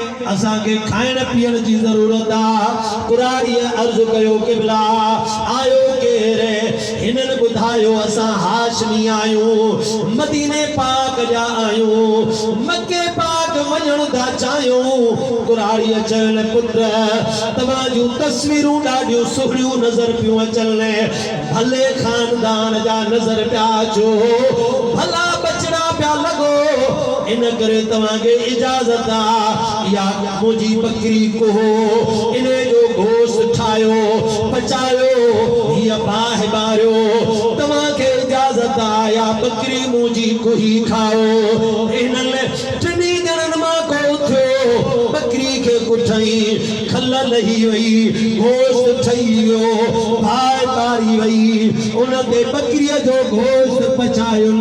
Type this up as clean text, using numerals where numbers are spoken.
اسان کي کائڻ پيئڻ جي ضرورت آ. ڪراڙيء عرض ڪيو، قبلا! آيو ڪير؟ هنن ٻڌايو، اسان هاشمي آهيون، مديني پاڪ جا آهيون، مڪي پاڪ وڃڻ ٿا چاهيون. ڪراڙيء چيو، نه پٽ! توهان جون تصويرون ڏاڍيون سهڻيون نظر پيون اچن. ڀلي خاندان جا نظر پيا اچو، ڀلا ٻچڙا پيا لڳو، ان ڪري توهان کي اجازت آ، اها منهنجي ٻڪري ڪهو، انهي جو گوشت ٺاهيو، پچايو، هيء باهه ٻاريو، توهان کي اجازت آ، اها ٻڪري منهنجي ڪهي کائو. انهن ٽنهي ڄڻن مان ڪو اٿيو، ٻڪري کي ڪٺئين، کل لهي وئي، گوشت ٺهي ويو، باهه ٻاري وئي، ان تي ٻڪريء جو گوشت پچاين.